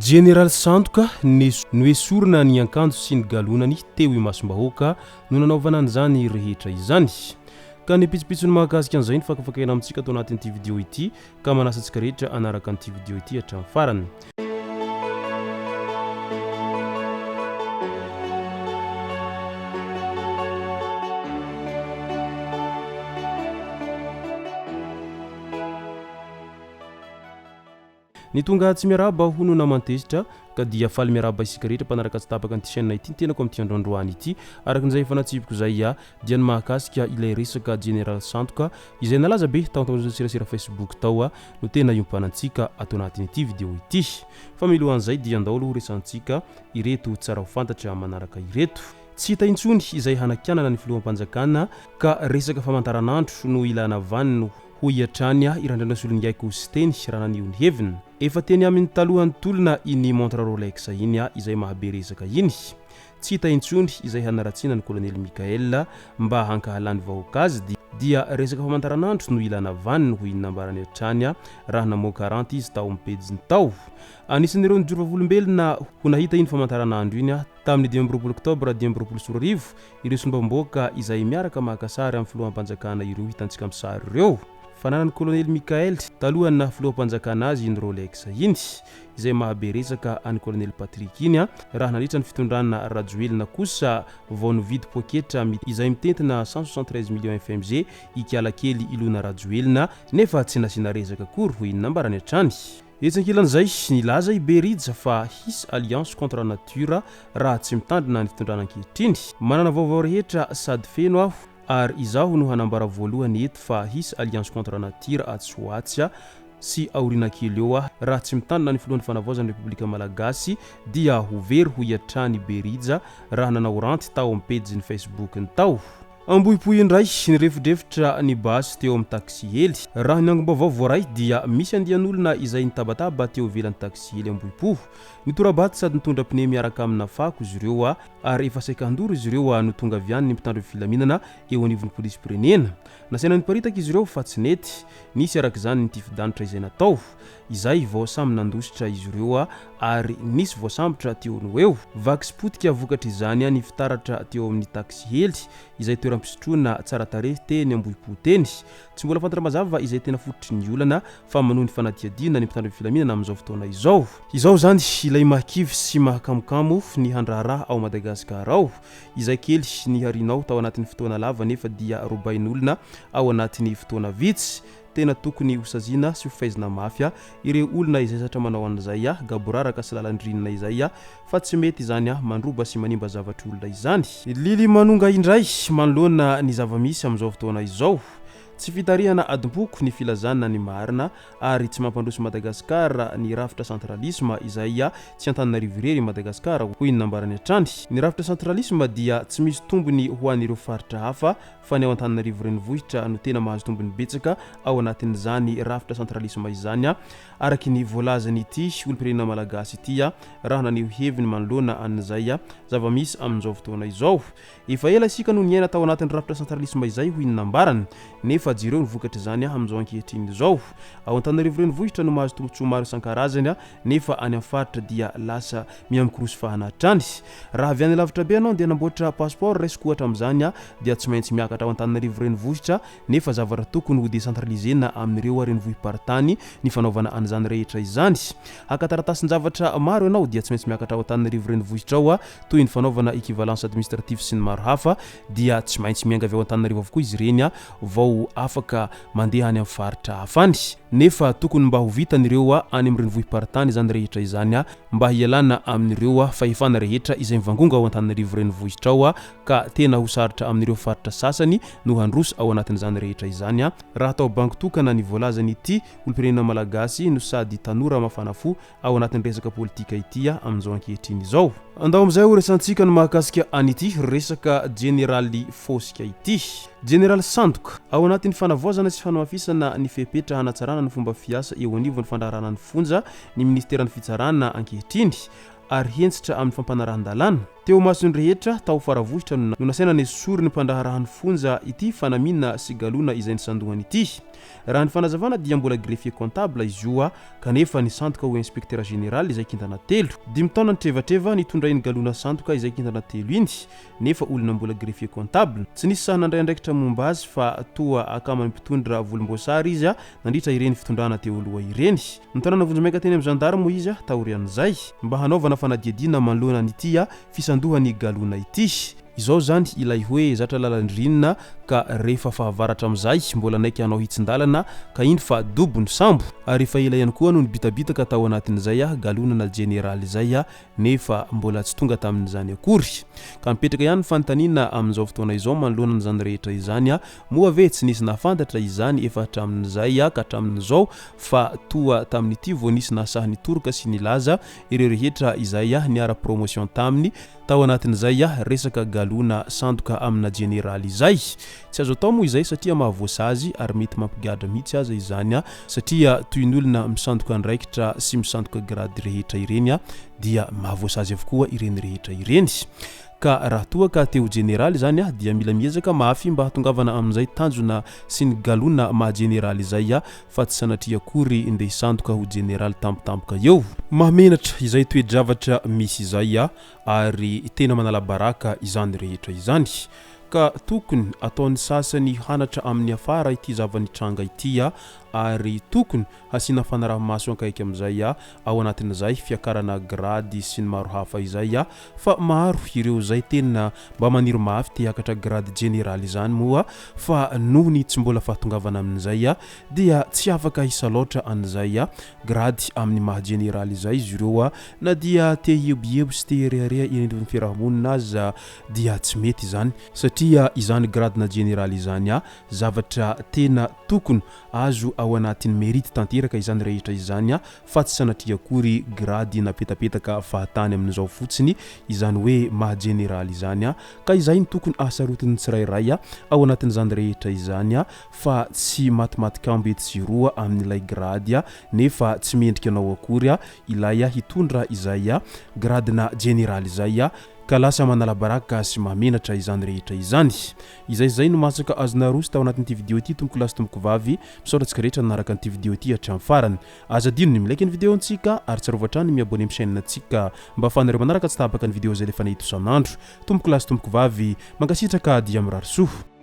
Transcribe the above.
Jeneraly sandoka, noesorina ny ankanjo sy ny galonany teo imasom-bahoaka no nanaovana an'izany rehetra izany. Ka ny pitsopitsony mahakasika an'izay no fakafakaina amintsika ato anatin'ity video ity ka manasa antsika rehetra hanaraka an'ity video ity hatramin'ny farany. Ny tonga tsy miarahaba hono naman-tezitra ka dia faly miarahaba isika rehetra mpanaraka tsy tapaka an'ity chaîne ity ny tenako amin'ity andro androany ity. Araka izay efa natsipiko izay dia ny mahakasika ilay resaka Jeneraly sandoka izay nalaza be tao an-tambajotran-tserasera Facebook tao no tena iompanantsika ato anatin'ity video ity. Fa milohan'izay dia andao aloha horesahantsika ireto tsara ho fantatra manaraka ireto. Tsy hita intsony izay hanakianana ny filoham-panjakana ka resaka famantaranandro no ilana vaniny hoy hatrany i Randrianasoloniaiko Siteny raha naneho ny heviny. Efa teny aminy talohan'ny tolona iny montre Rolex iny izay mahabe resaka iny. Tsy hita intsony izay hanaratsiana ny kolonely Mickaël mba hankahalan'ny vahoaka azy dia resaka famantaranandro no ilana vaniny hoy ny nambarany hatrany raha namoaka ranty izy tao amin'ny pejiny tao. Anisan'ireo nijoro vavolombelona ho nahita iny famantaranandro iny tamin'ny 25 oktobra 2025 ireo solombavambahoaka izay miaraka maka sary amin'ny filoham-panjakana ireo hitantsika amin'ny sary ireo. Fananan'ny kolonely Mickaël talohan'ny naha filoham-panjakana azy iny Rolex iny. Izay maha be resaka an'i Kolonely Patrick iny raha nandritra ny fitondrana Rajoelina kosa vao nividy poketra izay mitentina 173 millions fmg i Kialakely Ilona Rajoelina nefa tsy nasiana resaka akory hoy ny nambarany hatrany. Etsy ankilan'izay, nilaza i Berija fa hisy alliance contre nature raha tsy mitandrina ny fitondrana ankehitriny. Manana vaovao rehetra sady feno aho ary izaho no hanambara voalohany eto fa hisy alliance contre nature atsy ho atsy sy aoriana kely eo aho raha tsy mitandrina ny filohan'ny fanavaozana ny Repoblika Malagasy dia ho very hoy hatrany Berija raha nanao ranty tao amin'ny pejiny Facebook-ny tao. Ambohipo indray, nirefodrefotra ny basy teo amin'ny taxi hely. Raha ny angom-baovao voaray dia misy andian'olona izay nitabataba teo ivelan'ny taxi hely Ambohipo. Nitora-bato sady nitondra pneu miaraka amina fako izy ireo ary efa saika handoro izy ireo no tonga avy any ny mpitandro ny filaminana eo anivon'ny polisim-pirenena. Nasaina niparitaka izy ireo fa tsy nety. Nisy araka izany ny tifi-danitra izay natao. Izay vao samy nandositra izy ireo ary nisy voasambotra teo no eo. Vaky sy potika vokatr'izany ny fitaratra teo amin'ny taxi hely izay toeram-pisotroana tsara tarehy teny Ambohipo teny. Tsy mbola fantatra mazava izay tena fototry ny olana fa manohy ny fanadihadiana ny mpitandro ny filaminana amin'izao fotoana izao. Izao izany ilay mahakivy sy mahakamokamo ny handraharaha ao Madagasikara ao. Izay kely niharianao tao anatin'ny fotoana lava nefa dia robain'olona ao anatin'ny fotoana vitsy. Tena tokony ho saziana sy ho faizina mafy ireo olona izay zatra manao an'izay gaboraraka sy lalan-dririnina izay fa tsy mety izany mandroba sy manimba zavatr'olona izany. Lily Manonga indray manoloana ny zava-misy amin'izao fotoana izao. Tsy fitarihana adim-poko ny filazana ny marina ary tsy mampandroso Madagascar ny rafitra centralisme izay tsy Antananarivo irery i Madagascar hoy ny nambarany hatrany. Ny rafitra centralisme dia tsy misy tombony ho an'ireo faritra hafa fa ny ao Antananarivo renivohitra no tena mahazo tombony betsaka ao anatin'izany rafitra centralisme izany araky ny voalazan'ity olom-pirenena malagasy ity raha naneho heviny manoloana an'izay zava-misy amin'izao fotoana izao. Efa ela isika no niaina tao anatin'ny rafitra centralisme izay hoy ny nambarany nefa jereo ny vokatr'izany amin'izao ankehitriny izao. Ao Antananarivo renivohitra no mahazo tombontsoa maro isan-karazany nefa any amin'ny faritra dia lasa miha-mikorosy fahana hatrany. Raha avy any lavitra be ianao dia hanamboatra passeport raisiko ohatra amin'izany dia tsy maintsy miakatra ao Antananarivo renivohitra nefa zavatra tokony ho decentraliser-na amin'ireo renivohi-paritany ny fanaovana an'izany rehetra izany. Haka taratasin-javatra maro ianao dia tsy maintsy miakatra ao Antananarivo renivohitra ao toy ny fanaovana equivalence administrative sy ny maro hafa dia tsy maintsy miainga avy ao Antananarivo avokoa izy ireny vao afaka mandeha any amin'ny faritra hafa any. Nefa tokony mba ho vitan'ireo any amin'ny renivohi-paritany izany rehetra izany mba hialana amin'ireo fahefana rehetra izay mivangongo ao Antananarivo renivohitra ao ka tena ho sarotra amin'ireo faritra sasany no handroso ao anatin'izany rehetra izany raha atao bango tokana ny voalazan'ity olom-pirenena malagasy no sady tanora mafana fo ao anatin'ny resaka politika ity amin'izao ankehitriny izao. Andao amin'izay ho resantsika ny mahakasika an'ity resaka jeneraly fosika ity. Jeneraly sandoka. Ao anatin'ny fanavaozana sy fanamafisana ny fepetra hanatsarana ny fomba fiasa eo anivon'ny fandraharahana ny fonja ny minisiteran'ny fitsarana ankehitriny ary hentitra amin'ny fampanarahan-dalàna. Teo imason'ny rehetra tao Faravohitra no nasaina nesorin'ny mpandraharahan'ny fonja ity fanamiana sy galona izay nisandohany ity. Raha ny fanazavana dia mbola greffier comptable izy io kanefa nisandoka ho inspecteur général izay kintana telo. Dimy taona nitrevatreva nitondra iny galona sandoka izay kintana telo iny nefa olona mbola greffier comptable. Tsy nisy sahy nandray andraikitra momba azy fa toa akaman'ny mpitondra volomboasary izy nandritra ireny fitondrana teo aloha ireny. Notanana vonjimaika teny amin'ny zandary moa izy taorian'izay mba hanaovana fanadihadiana manoloana an'ity fisandohan'i Galona ity. Izao izany ilay hoe zatra lalan-dririnina ka rehefa fahavaratra amin'izay mbola naika hanao hitsin-dalana ka iny fa dobo ny sambo. Ary efa ela ihany koa no nibitabitaka tao anatin'izay galonana jeneraly izay nefa mbola tsy tonga tamin'izany akory. Ka mipetraka ihany ny fanontaniana amin'izao fotoana izao manoloana an'izany rehetra izany, moa ve tsy nisy nahafantatra izany efa hatramin'izay ka hatramin'izao fa toa tamin'ity vao nisy nahasahy nitoroka sy nilaza ireo rehetra izay niara-promotion taminy tao anatin'izay resaka galona sandoka amina jeneraly izay. Tsy azo atao moa izay satria mahavoasazy ary mety mampigadra mihitsy aza izany satria toy ny olona misandoka andraikitra sy misandoka grady rehetra ireny dia mahavoasazy avokoa ireny rehetra ireny. Ka raha toa ka te ho jeneraly izany dia mila miezaka mafy mba hahatongavana amin'izay tanjona sy ny galona maha jeneraly izay fa tsy sanatria akory ndeha hisandoka ho jeneraly tampotampoka eo. Mahamenatra izay toe-javatra misy izay ary tena manala baraka izany rehetra izany. Ka tokony ataon'ny sasany hanatra amin'ny afara ity zava-nitranga ity ary tokony hasiana fanaraha-maso ankaiky amin'izay ao anatin'izay fiakarana grady sy ny maro hafa izay fa maro ireo izay tena mba maniry mafy te hiakatra grady jeneraly izany moa fa noho ny tsy mbola fahatongavana amin'izay dia tsy afaka hisalaotra an'izay grady amin'ny maha jeneraly izay izy ireo na dia te hieboebo sy te hirehareha eny anivon'ny fiarahamonina aza dia tsy mety izany satria izany gradina jeneraly izany zavatra tena tokony azo ao anatin'ny mérite tanteraka izany rehetra izany fa tsy sanatria akory grady napetapetaka fahatany amin'izao fotsiny izany hoe maha jeneraly izany ka izay no tokony ahasarotin'ny tsirairay ao anatin'izany rehetra izany fa tsy matimatik'ambo etsy sy eroa amin'ilay grady nefa tsy mendrika anao akory ilay hitondra izay gradina jeneraly izay ka lasa manala baraka sy mahamenatra izany rehetra izany. Izay izay no masaka azo naroso tao anatin'ity video ity tompoko lahy sy tompoko vavy, misaotra antsika rehetra nanaraka an'ity video ity hatramin'ny farany. Aza adino ny mi-like ny video antsika ary tsarovy hatrany ny mi-abonner amin'ny chaîne antsika mba ahafahanareo manaraka tsy tapaka ny video izay alefanay eto isan'andro. Tompoko lahy sy tompoko vavy, mankasitraka dia mirary soa.